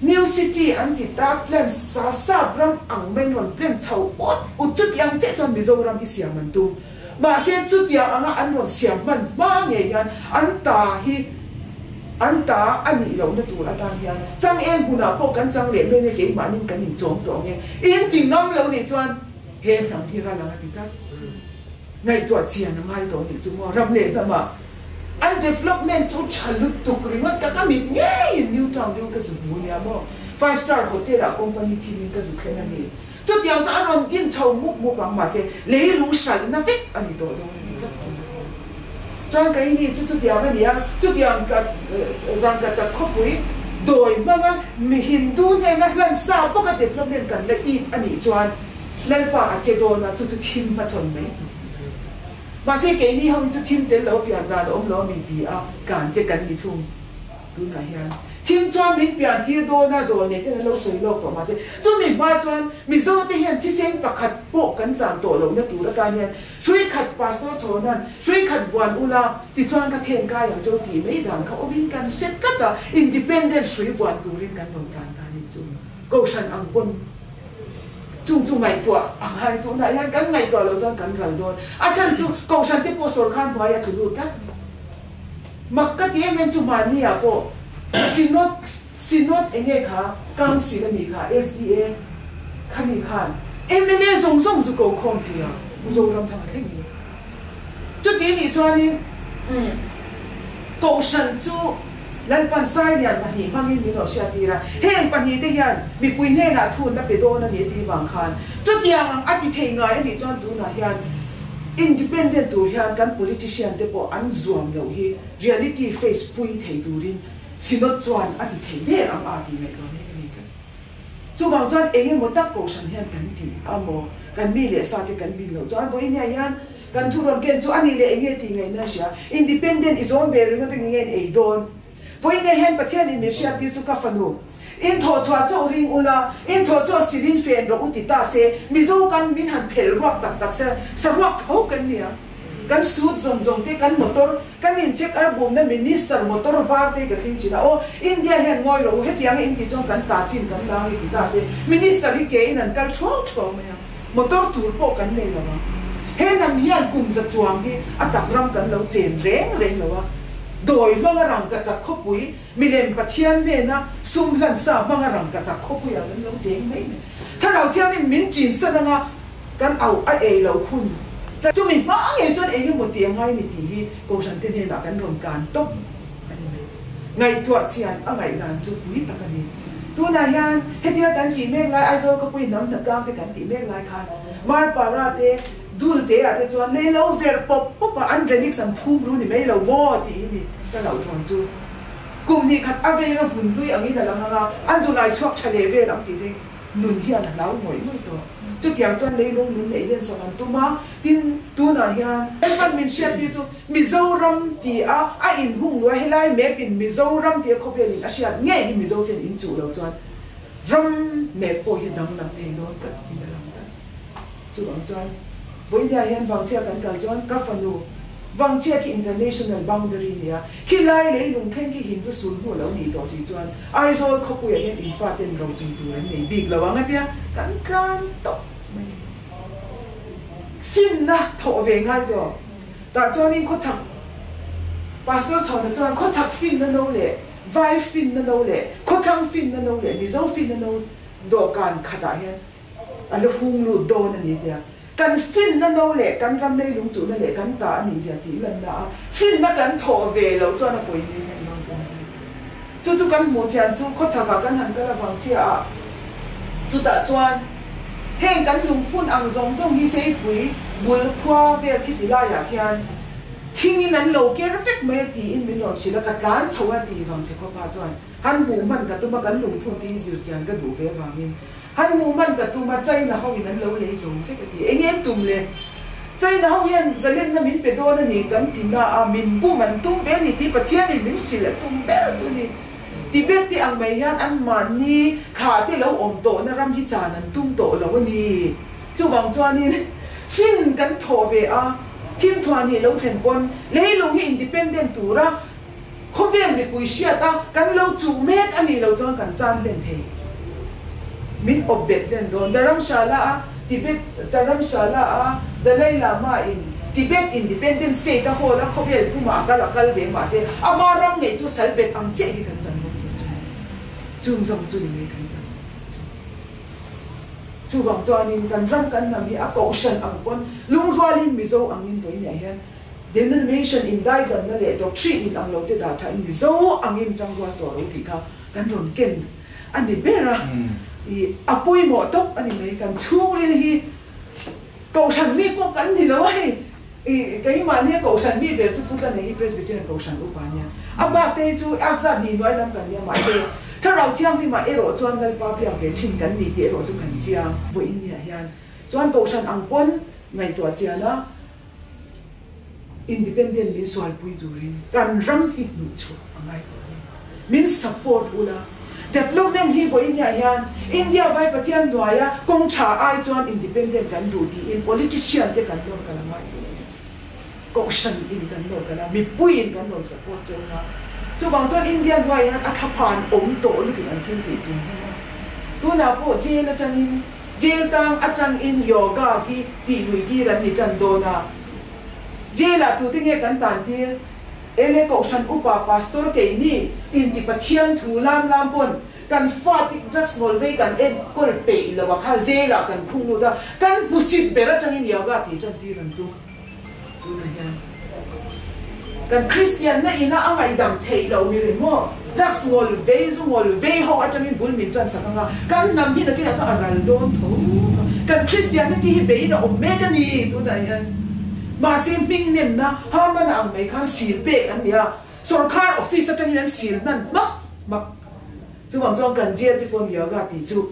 New City an ti ta plan sa sap ram ang mai rawn plan chho ut ut chutiang chiah chuan Mizoram hi siam an tum. Mahse chutiang anga an rawn siam hman hma ngei hian an ta hi an ta a nih lohna tur atan hian changel hmunah pawh kan chang leh mai mai keimahnin kan inchawm tawh ang e. In ti ngam lo nih chuan he hnam hi ral ang a ti tlat. Ngaihtuah chian a ngai tawh nih chu maw ram leh hnamah an development chu tha lutuk ringawt tak a mit ngeiin New Town deuh ka zu hmu nia maw five star hotel ah company thilin ka zu thleng a ni. Chutiang chu a rawn din chho mup mup ang mahse leilung hralhna vek a ni tawh dawn a ti tlat tawh. Chuan keini chu chutiang a ni a, chutiang rangkachak khawpui dawi hmanga mi Hindu hnena hlan sa bawka development kan la it a nih chuan Lalpa a che dawn a, chu chu thim hmachhawn mai tur tih a ni. Mahse keini ho hi chu thim tel lo pian dan a awm lo a mi ti a, kan te kan ni thung. Tunah hian thim chuan min pian tir dawn a, zawl nei ten an lo sawi lawk tawh mahse chumi hma chuan Mizo te hian thisen pakhat pawh kan chan tawh lohna tur atan hian hrui khat Pastor Chhawnan hrui khat vuan ula tichuan ka then kai ang cheu tih mai dan kha awmin kan hre tlat a, independent hrui vuan turin kan rawn tlan ta ni chu Kohhran ang pawn chung chu ngaihtuah a ngai tunah hian kan ngaihtuah loh chuan kan ral dawn a chhan chu Kohhran te pawh sawrkar hnuai a tlu lut tlat. Mak ka ti em em chu hmanni ah pawh Synod Synod enge kha Council ami kha SDA khami khan mla zawng zawng zu ko khawm thei a Mizoram thang a thleng hi. Chuti nih chuanin umm Kohhran chu Lalpan Sailian pahnih hmangin min rawn hriattir a, heng pahnih te hian mipui hnenah thunna pe dawn a ni a tih vang khan chutiang ang a ti thei ngai a nih chuan tunah hian Independent tur hian kan politician te pawh an zuam loh hi reality face pui thei turin Synod chuan a ti thei der ang a tih ngaihtuah mek a ni ka. Chuvang chuan eng emaw tak kohhran hian kan ti a maw, kan mi leh sa te kan bin loh chuan vawiin hian kan thu rawn ken chu a nih leh eng nge tih ngaihna a hria. Independent i zawm ve ringawt eng nge in ei dawn. Vawiin hian Pathian in min hriat tir chu ka fanu. In thawh chhuah chauh ring ula, in thawh chauh sil in fen rawh u ti ta se, Mizo kan min han phelh ruak tak tak se, saruak tho kan ni ang. Kan suit zawng zawng te, kan motor, kan in check ar bumna minister motor var te hi ka thling thin a, aw India hian ngawi rawh u, hetiang a in tih chuan kan ta chin kan la ang i ti ta se, minister hi ke in an kal thuau thuau mai ang, motor tur pawh kan nei lo ang. He hnam hian kum za chuang hi a tak ram kan lo chen reng reng lo a, dawi hmanga rangkachak khawpui, Milem Pathian hnena sum hlan sa hmanga rangkachak khawpuiah kan lo cheng mai mai. Thlarau Thiangin min ṭin san anga kan auh a ei loh hun chumi hma ngei chuan eng emaw tih a ngai ni tih hi Kohhrante hnenah kan rawn tlan tawp a ni mai. Ngaihtuah chian a ngaihdan chu pui tak a ni. Tunah hian hetia kan tih mek lai Aizawl khawpui hnam hnatlang te kan tih mek lai khan Marpara te Dulte ah te chuan lei lo ver pawp pawp a an relics an phum ru ni mai lo maw tih hi ni ka hlauhthawn chu. Kum hnih khat a veng a hmun hlui angin a lang ang a, an zu lai chhuak tha leh vel ang tih te nun hian a hlau ngawih ngawih tawh. Chutiang chuan leilung nun neih hian sak an tum a, tin tunah hian Lalpan min hriat tir chu Mizoram ti a a inhung luai helai map in Mizoram ti a khawvel in a hriat ngei hi Mizo ten in chuh lo chuan ram map pawh hi a danglam thei dawn tlat in a lang tlat. Chuvang chuan vawinia hian Vangchhia kan kal chuan ka fanu Vangchhia khi international boundary nia, khi lai leilung thleng khi Hindu sul hmu lo nih tawh si chuan Aizawl khawpuiah hian in faten rochung tur an nei bik lo ang a tia kan tlan tawp mai a ni. Finna thawh ve ngai tawh. Tah chuanin khawchhak Pastor Chhawna chuan khawchhak finna no leh Vai finna no leh khawthlang finna no leh Mizo finna no dawhkan khatah hian A la hung lut dawn a ni tia kan finna no leh kan ram leilung chuhna leh kan ta a nih zia tih lanna a finna kan thawh ve loh chuan a pawi ni theih lo tih a ni. Chu chu kan hmuh chian chu khawchhakah kan han kal avang chhiaah chutah chuan heng kan lungphun ang zawng zawng hi Seipui bul khua vel khi ti laiah khian. Thingin an lo ker vek mai a tiin min rawn hrilh a, ka tlan chho a ti vang che khawpa chuan han hmuh hman ka tum a, kan lungphun te hi zir chian ka duh ve avangin han hmuh hman ka tum a, China ho in an lo lei zo vek a ti. Enge an tum le? China ho hian zalenna min pe dawn a ni kan ti na a, min bum an tum ve a ni tih Pathianin min hrilh a tum ber chu a ni. Tibet te ang mai hian anmahni thla te lo awm tawhna ram hi chan an tum tawh lo a ni. Chuvang chuanin fin kan thawh ve a, thimthuah nih lo thlen pawn leilung hi independent tura khawvel mipui hriat a kan lo chuh mek a nih loh chuan kan chan hlen thei. Min awp bet hlen dawn. Dharamshala a Tibet Dharamshala a Dalai Lama in Tibet independent state a hawl a khawvel pumah a kal a kal ve mahse ama ram ngei chu sal bet ang chiah hi kan chan dawn tur chu chung zawng chu ni mai kan chan dawn tur chu. Chuvang chuanin kan ram kan hnam hi a kohhran ang pawn lungrualin Mizo angin vawiinah hian denomination indaidanna leh doctrine in ang lo te dah thain Mizo angin tangrual tawh lo tih kha kan rawn ken a ni ber a, i a pawimawh tawp a ni mai. Kan chhungril hi kohhran mi pawh kan ni lo a hei, i keimahnia kohhran mi ber chu Putlane hi Presbyterian kohhran upa a nia, a bak te hi chu ak zat ni hnuai lam kan nia mahse Thlarau Thianghlimah erawh chuan Lalpa biak ve thin kan ni tih erawh chu kan chiang. Vawiin niah hian chuan kohhran ang pawn ngaihtuah chian a, Independent min sualpui turin kan ram hi hnuhchhuah a ngai tawh a ni. Min support ula, development hi vawiin hiah hian India vai Pathian hnuaia kawng tha ai chuan independent kan duh tiin politician te kan nawr kal a ngai tawh a ni. Kohhran in kan nawr kal a, mipui in kan rawn support cheu nga. Chuvang chuan India hnuaiah hian a thlaphan awm tawh lutuk an thil tih tum hlawm a. Tunah pawh jail atangin Jail tang atangin yoga hi tih lui tir an ni tan dawn a. Jail ah tute nge kan tan tir? Ele Kohhran upa Pastor keini inti Pathian thu lam lam pawn kan fa tik drugs ngawl vei kan enkawl peih lo a kha jail ah kan khung lut a, kan hmusit ber atangin yoga tih tan tir an tum. Tunah hian kan Kristian na ina a ngaihdam theih loh mi rin maw? Drugs ngawl vei, zu ngawl vei ho atangin bul min tan sak anga kan hnam hi nakinah chuan a ral dawn tho tho. Kan Kristianity hi beiin a awm mek a ni tunah hian. Mahse hming nemna Hamana ang mai khan sil pek an ni a, sorkar office atangin an sil hnan hmak hmak. Chuvang chuan kan jail te pawh yoga tih chu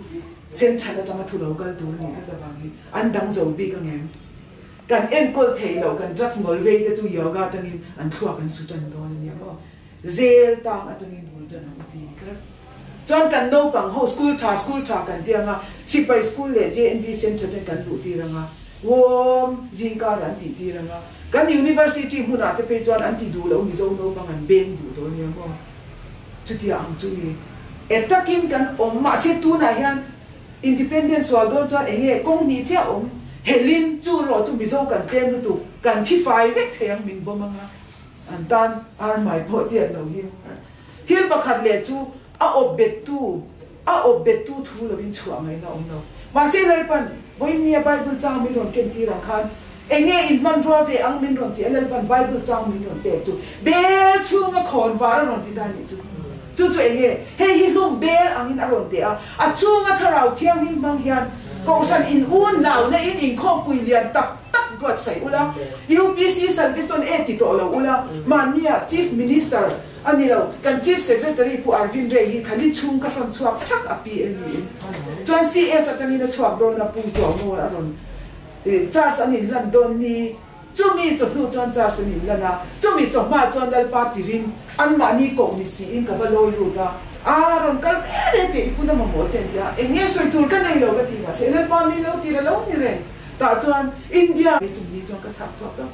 central atanga thu lo kal tur a nih tlat avang hi an dang zo bik angem? Kan enkawl theih loh kan drugs ngawl vei te chu yoga atangin an thluak an su tan dawn a nia maw? Zel tang atangin bul tan ang ti tlat. Chuan kan naupang ho school tha school tha kan ti anga sipai school leh JNV centre ten kan luh tir anga warm zingkar an tih tir anga kan university hmunah te phei chuan an ti duh loh Mizo naupang an beng duh dawn nia maw? Chutia ang chu ni e takin kan awm mahse tunah hian Independent sual dawn chuan enge kawng hnih chiah awm? Helin chu rawh chu Mizo kan tlem lutuk, kan thi fai vek thei ang min bawm anga an tan ar mai pawh tiat lo hi. Thil pakhat leh chu a awp bet tu, a awp bet tu thu lovin chhuah ngaihna awm lo. Mahse Lalpan vawinia Bible chang min rawn ken tir ang khan enge in hmanrua ve ang min rawn ti a, Lalpan Bible chang min rawn pek chu bel chhunga khawn var a rawn ti ta nih chu. Chu chu enge? Hei hi hlum bel angin a rawn teh a, a chhunga Thlarau Thianghlim hmang hian Kohhran in unau na in inkhawmpui lian tak tak buatsaih ula, UPC Salvison e ti tawh lo ula, mahnia Chief Minister a ni lo, kan Chief Secretary Pu Arvind Ray hi thali chhung ka hrawn chhuak thak a PA niin chuan CS atangin a chhuak dawn a, Pu Chuaungawn a rawn charge an inlan dawn ni. Chumi chawhnu chuan Charles an inlan a, chumi chawhma chuan Lalpa tirin anmahni koh ni siin ka va lawi lut a, A rawn kal reng reng teh i puna mamawh che an ti a, eng nge sawi tur ka nei lo ka ti mahse Lalpa mi lo tir a lo ni reng. Tah chuan India hi chumi ni chuan ka chhak chhuak tawp.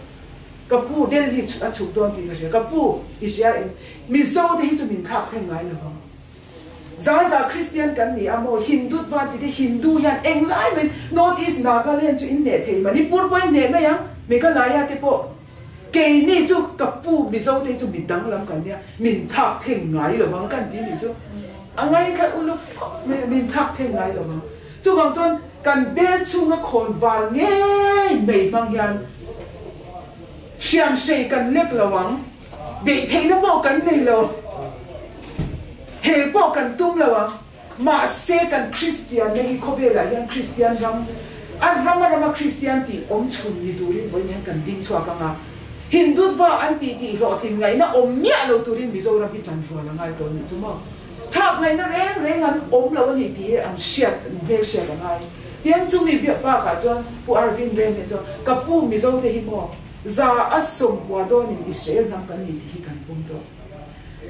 Ka pu Delhi a chhuk dawn tih ka hria, ka pu i hria em? Mizo te hi chu min thlak thleng ngai lo vang. Za za Christian kan ni a maw Hindutva ti te Hindu hian englai mai North East Nagaland chu in hneh thei Manipur pawh in hneh mai ang Meghalaya te pawh keini chu ka pu Mizo te hi chu mi danglam kan nia min thlak theng ngai lo vang kan ti nih chu a ngaithla uluk khawp mai a min thlak theng ngai lo vang chuvang chuan kan bel chhunga khawn var ngei mai hmang hian hriam hrei kan lek lo ang. Beih theihna pawh kan nei lo, hel pawh kan tum lo ang. Mahse kan Kristianna hi khawvelah hian Kristian ram, a rama rama Kristian tih awm chhun ni turin vawiin hian kan ding chhuak ang a. Hindutva an tih tih hlawhtlin ngaihna awm miah lo turin Mizoram hi tan rual a ngai tawh a nih chu maw? Thlak ngaihna reng reng an awm lo a ni tih hi an hriat, an hmelhriat a ngai. Tiang chumi biak bakah chuan Pu Arvind Rem hi chuan, Ka pu Mizote hi maw 190 dawnin Israel hnam kan ni tih hi kan pawm tawh.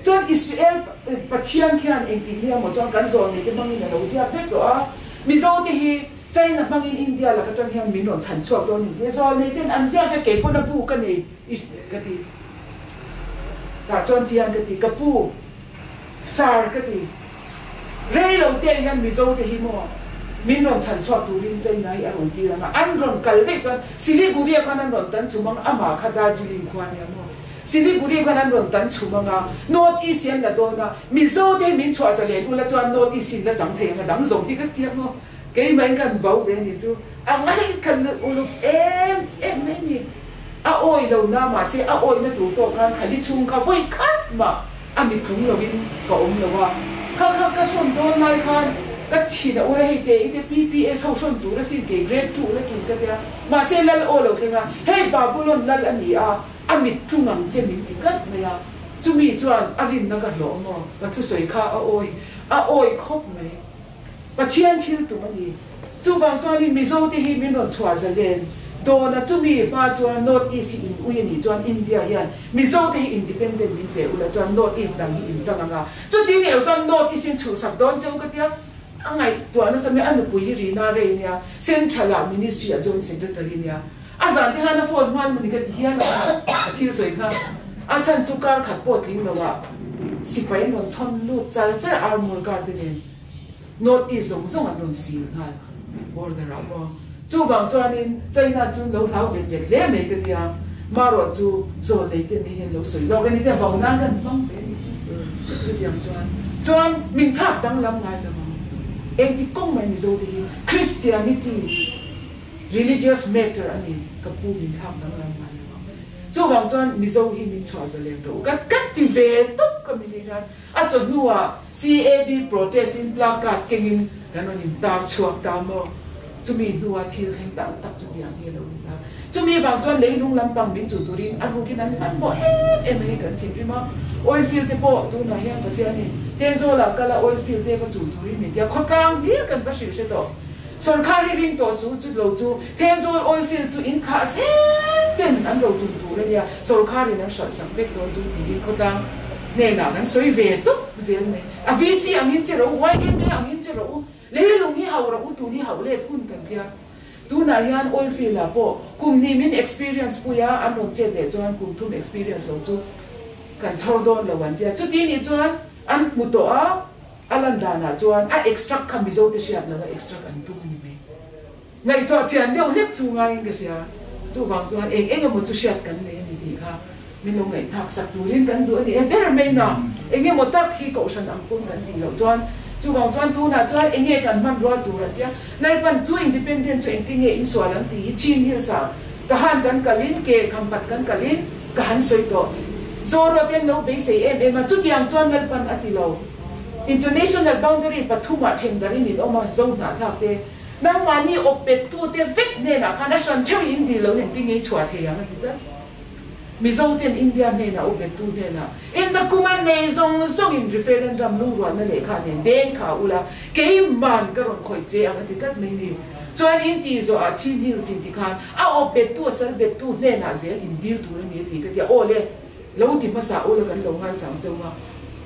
Chuan Israel Pathian khian engtik nia maw chuan kan zawn neite hmangin a lo ziak vek tawh a, Mizote hi China hmangin India lak atang hian min rawn chhan chhuak dawn in tia zawn neiten an ziak vek, kei pawn a bu ka nei ka ti. Tah chuan tiang ka ti, Ka pu. Sir ka ti. Rei lo te hian Mizo te hi maw min rawn chhan chhuak turin China hi a rawn tir ang a, an rawn kal veih chuan Siliguri ah khan an rawn tan chhum ang, amah kha Darjeeling khua nia maw, Siliguri khan an rawn tan chhum ang a, North East hi an la dawn a, Mizo te hi min chhuah zalen ula chuan North East hi in la chang thei ang a, dang zawng hi ka ti ang maw, keimah in kan bo ve ni chu a ngaih khan uluk em em mai ni, a awi lo na mahse a awihna tur tawk khan khali chhung kha vawi khat mah. A mitlung loin ka awm lo a, kha kha ka hrawn dawn lai khan ka thin a ur a, hei te i te PPS ho hrawn tur asin kei grade 2 la kin ka tia, mahse lal aw lo thleng a, hei Babulon lal a ni a, a mittlung ang che min ti tlat mai a, chumi chuan a rinna ka hlawh maw, ka thusawi kha a awi a awi khawp mai, Pathian thil tum a ni. Chuvang chuanin Mizo te hi min rawn chhuah zalen dawn a, chumi hma chuan North East hi in ui a nih chuan India hian Mizo te hi independent min pe ula chuan North East dang hi in chang ang a, chuti nih loh chuan North East in chhuhsak dawn cheu ka tia, a ngaihtuah nasa mai, a nupui hi Rina Ray nia, Central ah Ministry ah Joint Secretary nia, a zan te khan a phone hman mawni ka ti hial ang a, a thil sawi kha a chhan chu kar khat pawh tling lo ah sipai an rawn thawn lut char char armour car te nen. North East zawng zawng an rawn sil nghal border ah maw. Chuvang chuanin China chu lo hlau vet vet hle mai ka tia, marawh chu zawl nei ten hei hian lo sawi lawk a ni te vau nan kan hmang ve a ni chu. Chutiang chuan chuan min thlak danglam ngai lo ang. Engtik kawng mai Mizo te hi Christianity religious matter a ni ka pu min thlak danglam ngai lo ang. Chuvang chuan Mizo hi min chhuah zalen rawh u ka ka ti ve tawp ka mi nih hian. A chawhnuah CAB protest in placard kengin kan rawn intar chhuak ta maw? Chumi hnua thil thleng tam tak chu tiang hi a lo ni ta. Chumi vang chuan leilung lampang min chuh turin a rukin an hmanhmawh em em a hei kan thinrim a. Oil field te pawh tunah hian Pathianin Tenzawlah kal a oil field te va chuh turin min ti a, khawtlang hlir kan va hrilh hre tawh. Sawrkhar hi ring tawh su chu lo chu Thenzawl oil field chu in thlah zel ten an ro chun tur a nia, sawrkharin an hralh sak vek dawn chu tiin khawtlang hnenah kan sawi ve tawp zel mai. A VC angin che rawh u, YMA angin che rawh u, leilung hi hauh rawh u, tun hi hauh let hun kan tia. Tunah hian oil field ah pawh kum hnih min experience pui a, an rawn chet leh chuan kum thum experience lo chu kan chhawr dawn lo an tia. Chuti nih chuan an hmu tawh a. A lan danah chuan a extract kha Mizo te hriat lo a extract an tum a ni mai. Ngaihtuah chian deuh hlek chu ngaiin ka hria. Chuvang chuan eng eng emaw chu hriat kan nei a ni tih kha min lo ngaihthlak sak turin kan duh a ni e. Ber mai na eng emaw tak hi kohhran ang pawn kan tih loh chuan chuvang chuan tunah chuan eng nge kan hman rual tur an tia. Lalpan chu independent chu engtin nge insual ang tih hi Chin Hills ah ka han kan kalin ke khampat kan kalin ka han sawi tawh. Zoro te an lo beisei em em a chutiang chuan Lalpan a ti lo. International boundary pathumah then darin in awm a, zo hnahthlak te, nangmahni awp bet tu te vek hnenah khan a hran theuh in dil lo nen ti ngei chhuah thei ang a ti tlat. Mizo ten India hnenah awp bet tu hnenah in document nei zawng zawng in referendum lungrualna lehkha nen deng kha ula keiman ka rawn khawih che ang a ti tlat mai ni. Chuan in tih zawh ah Chin Hills in ti khan a awp bet tu a sal bet tu hnenah zel in dil tur a ni a ti ka ti a, aw le lo ti hmasa ula kan lo ngaichang chauh a.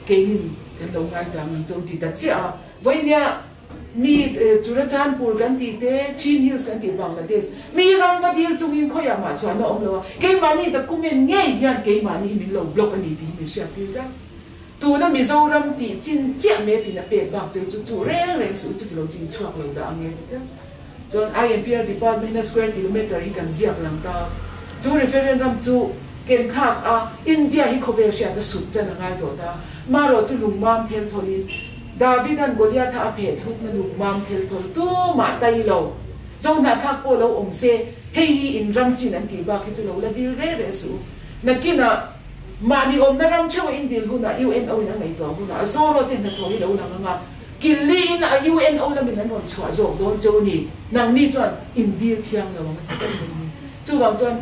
Keinin kan lo ngaichang ang chu ti ta chiah a, vawinia mi Churachandpur kan tih te, Chin Hills kan tih Bangladesh, mi ram va dil chungin khawiah mah chhuahna awm lo a, keimahni document ngei hian keimahni hi min lo block a ni tih hi min hriat tir tlat. Tuna Mizoram tih chin chiah map in a pek bak cheu chu chu reng reng suh chuti lo chin chhuak lo dah ang e ti tlat. Chuan INPR department a square kilometer hi kan ziak lang ta. Chu referendum chu ken thlak a India hi khawvel hriat a sut tan a ngai tawh ta. Marawh chu lungmam thel thawl in David-a'n Goliath-a a pheh thukna lungmam thel thawl tumah tai lo. Zohnahthlak pawh lo awm se hei hi in ram chin an tih bak hi chu lo la dil reh reh suh u. Nakinah mahni awmna ram theuh a in dil hunah UNO in a ngaihtuah hunah a Zoro te hnathawh hi lo lang ang a. Killi in a UNO lamin an rawn chhuah zawk dawn cheu ni, nangni chuan in dil thiang lo ang a ti daih mai ni. Chuvang chuan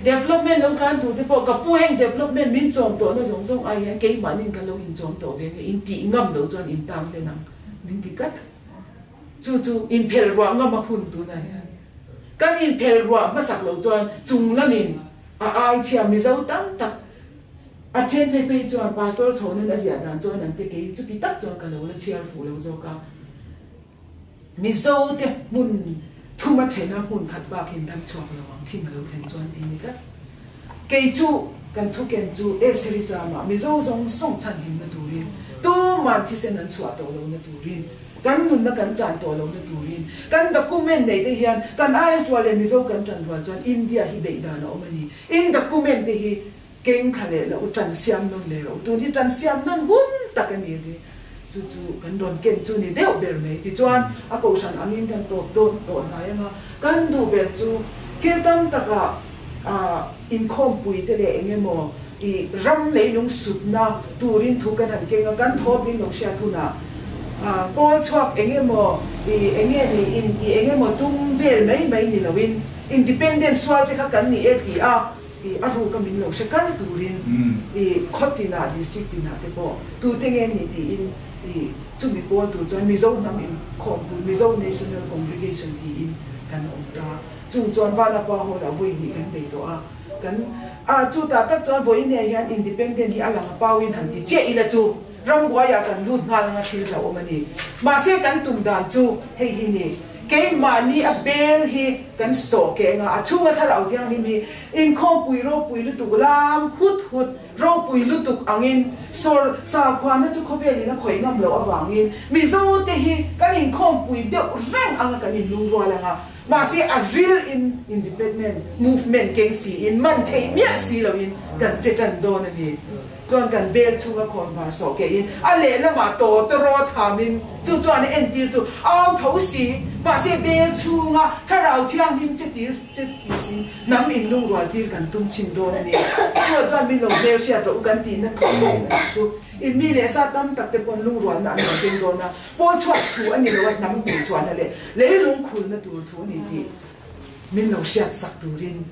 Development lo tlan tur te pawh ka pu heng development min chawm tawhna zawng zawng ai hian keimahniin kan lo inchawm tawh ve nge in tih ngam lo chuan in tang hlen ang min ti tlat. Chu chu inphelh ruah ngam a hun tunah hian kan inphelh ruah hmasak lo chuan chung lamin a ai chhia Mizo tam tak a then phei phei chuan Pastor Chhawnin a ziah dan chuan an ti kei chuti tak chuan ka lo la chhiar fuh lo zawk a. Mizo te hmun thum a then a hmun khat bak in dam chhuak lo ang thim a lo thlen chuan ti ni tlat. Kei chu kan thu ken chu Estheri term ah Mizo zawng zawng chhan him na turin tuman thisen an chhuah tawh lo na turin kan nunna kan chan tawh lo na turin kan document nei te hian kan ISWA leh Mizo kan tan rual chuan India hi beih dan a awm a ni. In document te hi Keng kha leh lo tan siam nawn leh ro tun hi tan siam nawn hun tak a ni a ti. Chu chu kan rawn ken chu ni deuh ber mai. Tichuan a kohhran angin kan tawp dawn tawh hnai anga kan duh ber chu thil tam takah inkhawmpui te leh eng emaw i ram leilung sutna turin thu kan han keng a, kan thawp in lo hriat hunah pawl chhuak eng emaw i eng nge ni inti eng emaw tum vel mai mai ni loin independent sual te kha kan ni e ti a. I a ruk a min lo hre kar turin i khaw tinah district tinah te pawh tute nge ni tiin i chumi pawl tur chuan Mizo hnam inkhawmpui Mizo National Congregation tiin kan awm ta. Chung chuan Vanapa Hall ah vawi hnih kan bei tawh a, kan a chutah tak chuan vawiin ah hian independent hi a lang a pauin han ti chiah ila chu rambuaiah kan lut nghal anga thil hlauhawm a ni. Mahse kan tum dan chu hei hi ni. Keimahni a bel hi kan sawh keh anga a chhunga thlarau thianghlim hi inkhawmpui ropui lutuk lam hut hut ropui lutuk angin sawr sakhuana chu khawvelin a khawih ngam loh avangin Mizote hi kan inkhawmpui deuh reng anga kan inlungrual anga mahse a ril in independent movement keng siin man theih miah si loin kan che tan dawn a ni. Chuan kan bel chhunga khawnvar sawh keiin a lehlamah taw tawrawt hamin chu chuan a entir chu au tho si. Mahse bel chhunga thlarau thianghlim che tir che tih sin hnam inlungrual tir kan tum chhin dawn a ni. Chua chuan min lo hmel hriat rawh u kan tihna thu mai a nih chu. In mi leh sa tam tak te pawn lungrualna an lo keng dawn a, pawl chhuak thu a ni lo a hnam hmuh chhuahna leh leilung khulna tur thu a ni tih min lo hriat sak turin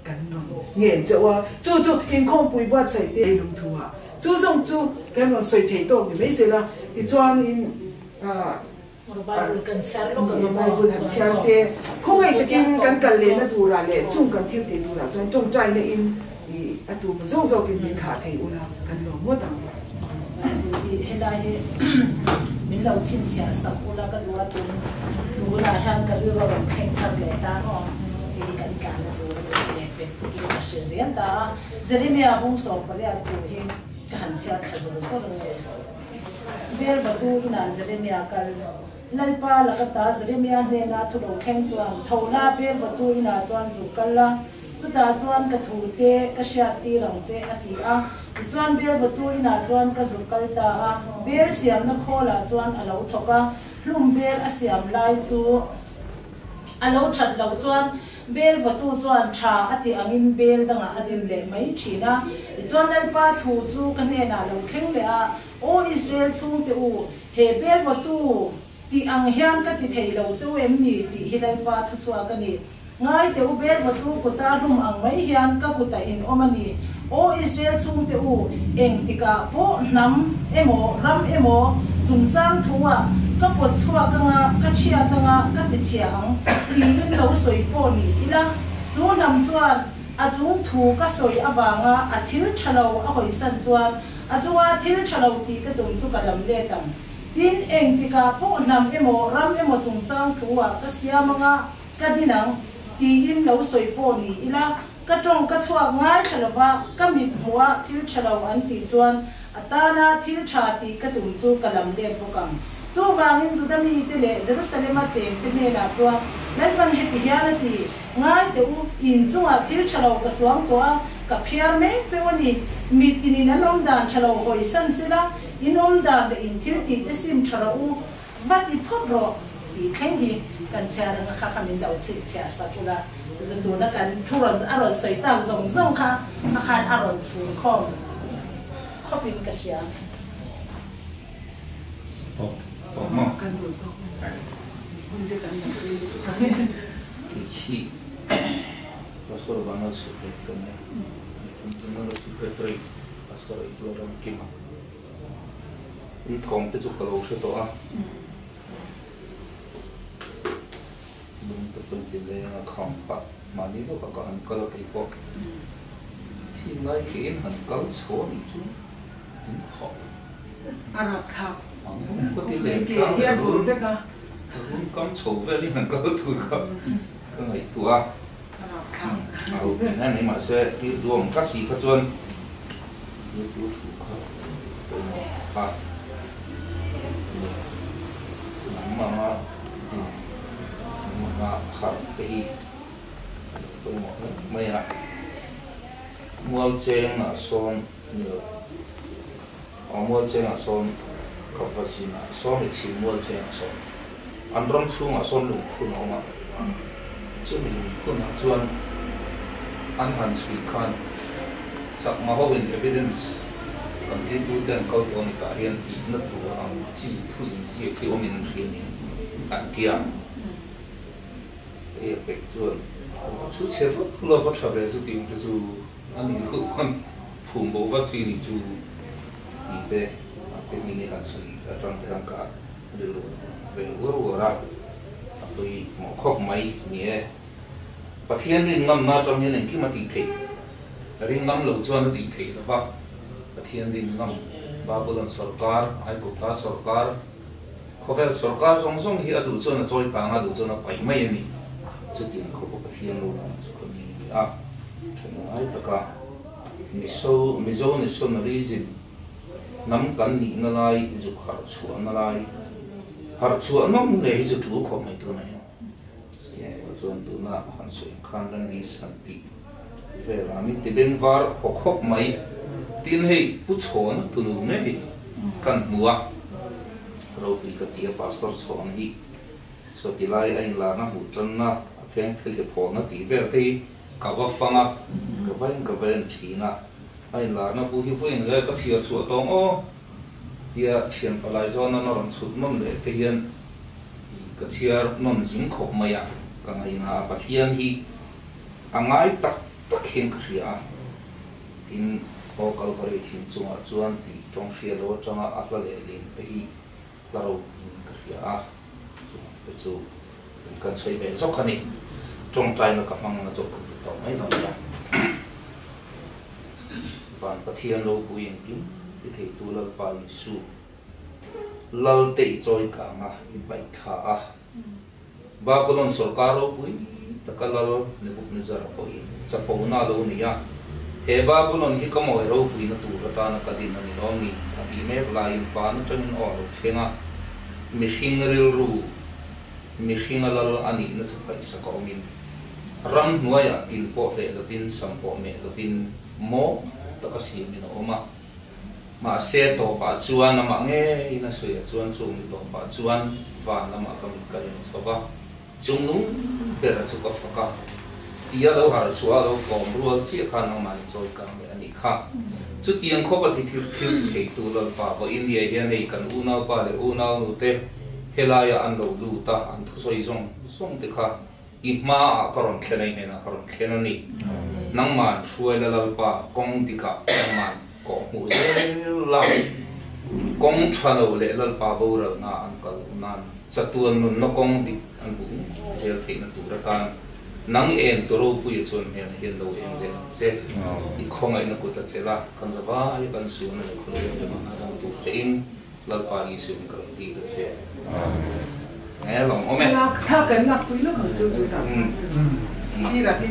kan rawn ngen chauh a, chu chu inkhawmpui buatsaih te lung thu ah chu zawng chu kan rawn sawi thei tawk ni mai se la, tichuanin ah Bible kan chhiar lawk ang emaw Bible han chhiar se, khawngaih takin kan kal lehna turah leh chung kan thil tih turah chuan tawngtaina in ih a tum zawk zawkin min thlah thei ula kan lawm ngawt ang. Helai hi min lo chhinchhiah sak ula ka duh a tun tunah hian ka rilru a rawn thleng thar leh ta maw hei kan tlanna tur a ni leh pek tukin ka hre zel ta a Jeremia bung 18 thu hi ka han chhiar thla zawr zawr a nge Bel vatu inah Jeremia kal Lalpa laka ta Jeremia hnena thu lo thleng chuan tho la Bel vatu inah chuan zuk kal la Chutah chuan ka thu te ka hriat tir ang che, a ti a. Tichuan Bel vawtu inah chuan ka zuk kal ta a. Bel siamna khawlah chuan a lo thawk a, hlum bel a siam lai chu a lo that loh chuan Bel vawtu chuan tha a ti angin bel dangah a din leh mai thin a. Tichuan Lalpa thu chu ka hnenah lo thleng leh a, Aw Israel chhungte u, he bel vawtu Tih ang hian ka ti thei lo cheu em ni tih hi Lalpa thuchhuak a ni. Ngai teh u bel vawtu kuta hlum ang mai hian ka kutah in awm a ni. Aw Israel chhungte u, eng tikah pawh hnam emaw ram emaw chungchang thu-ah ka pawt chhuak anga ka chhiat anga ka ti chhia ang tiin lo sawi pawh ni ila, chu hnam chuan a chung thu ka sawi avanga a thil tha lo a hawisan chuan a chunga thil tha lo tih ka tum chu ka lam let ang. Tin, engtikah pawh hnam emaw ram emaw chungchang thu-ah ka siam anga ka din ang, tiin lo sawi pawh ni ila, ka tawng ka chhuak ngai tha lova, ka mit hmuha thil tha lo an tih chuan a tana thil tha tih ka tum chu ka lam let bawk ang. Chuvangin Juda mite leh Jerusalema chengte hnenah chuan Lalpan heti hian a ti, Ngai teh u, in chungah thil tha lo ka suang tawh a, ka phiar mek cheu a ni. Mitinin an awm dan tha lo hawisan sela, In awm dan leh in thil tih te sim tha rawh u, va ti phawt rawh tih thleng hi kan chhiar anga kha kha min lo chhit chhiah sak ula, zu tuna kan thu rawn a rawn sawi tak zawng zawng kha kha khan a rawn fur khawm khawp in ka hria. Tawk tawk maw? Kan duh tawk hun te kan la tui lutuk ang e. Khi. Pastor Vanlalsuhpet ka nia. General Secretary Pastor Isla Ramkima. In thawm te chu ka lo hre tawh a. Lung te pawh in ti leng a kham pah mahni lawkah ka han kal a kei pawh. Khi ngai khi in han kal chho a nih chu in hauh. A rapthlak. Ang ka ti lem tlang leh rul rul kam chho vel in han kal tur kha ka ngaihtuah a. A rapthlak. A ropui hle mai mahse tir tu awm tlat si kha chuan tir tu thu kha pawimawh a ni. Nangmah anga din nangmah anga harh te hi a lo pawimawh hle mai a. Mualchengah sawn ni lo. Aw Mualchengah sawn ka va zin a, sawmi chhim Mualchengah sawn an ram chhungah sawn lungphun a awm a, chumi lungphunah chuan an han chhui khan chakma hoin evidence kan rilru te an kal tawh a ni tah hian tihna tur ang chi thu inziak hi awmin an hria niin an ti a. Kei a pek chuan va chhu chhe vak lo va tha ve chu tih te chu a nih loh khan phum bo vat chi nih chu tih te a pe hming i han sawi atang te khan ka rilru ve uar uar a, a pawi mawh khawp mai ni e. Pathian rin ngamna atang hian engkim a tih theih, rin ngam lo chuan a tih theih lo va, Pathian rin ngam Babylon sawrkar, Aigupta sawrkar, Khawvel sawrkar zawng zawng hi a duh chuan a chawi kang a, duh chuan a paih mai a ni. Chutiang khawpa Pathian lo lang chu ka mi a ni a, thengai taka Miso, Mizo nationalism, hnam kan nihna lai, zuk harh chhuahna lai, harh chhuah nawm leh hi chu tul khawp mai tun a ni. Chutiang erawh chuan tuna han sawi ang khan Landis han tih velah min ti beng var haw khawp mai. Tin hei Pu Chhawna tunu ngei kan hmu a, ropui ka ti a Pastor Chhawna hi saw ti lai a inlarna hmuh tanna a pheng phel hi phawna tih vel te hi ka va fang a, ka va in ka va en thin a, a inlarna bu hi vawiin leh ka chhiar chhuah tawng aw tia thian palai zawna na rawn chhut nawn leh te hian ka chhiar nawn zing khawp mai a, ka ngaihna a Pathian hi a ngai tak tak hian ka hria a. Tin, aw Kalvari thing chungah chuan tih tawng hria lo atanga a hla leh lin te hi hla ropuiin ka hria a, chuvang te chu kan sawi ve zawk a ni. Tawngtaina ka hmang na chawp ka hmu tawh mai dawn nia. Van Pathian ropui engkim ti theitu Lalpa Isu, Lal te i chawi kang a, i paih thla a. Babylon sawrkar ropui taka lal Nebuchadnezzar pawhin chapona a lo nei a, He Babylon hi ka mawi ropuina tur atana ka din a ni lawm ni? a tih mek laiin van atangin aw a lo thleng a, mihring rilru mihringa lal a nihna chu paihsak a awmin ramhnuaiah til pawh hleh lovin sam pawh meh lovin maw taka siamin a awm a. Mahse tawpah chuan amah ngeiin a sawi ah chuan chung ni tawpah chuan van lamah ka mit ka len chho va, chung nung bera chu ka fak a, tia lo harh chhuah a lo kawm rual chiah khan nangmah ni chawi kang leh a nih kha. Chutiang khawpa ti thil thil ti theitu Lalpa vaw India hian hei kan unaupa leh unaunu te helaiah an lo lut a, an thusawi zawng zawng te kha I hmaah ka rawn thlen a, i hnenah ka rawn thlen a ni. Nangman hruai la Lalpa, kawng dikah nangman kawh hmuh zel la. Kawng tha lo leh Lalpa boralna an kal loh nan chatuan nunna kawng dik an hmuh ngei zel theihna tur atan nang eng tu ropuia chuan hnenah hian lo eng zel ang che. I khawngaihna kut a chelh a, kan zavai kan sualna leh khawlai te mahna dang tur che in Lalpa Isuin ka rawn dil a che. Amen. Nge lawm awm e. Thla kan lakpui lawk ang chu chu tak. Sir a tin.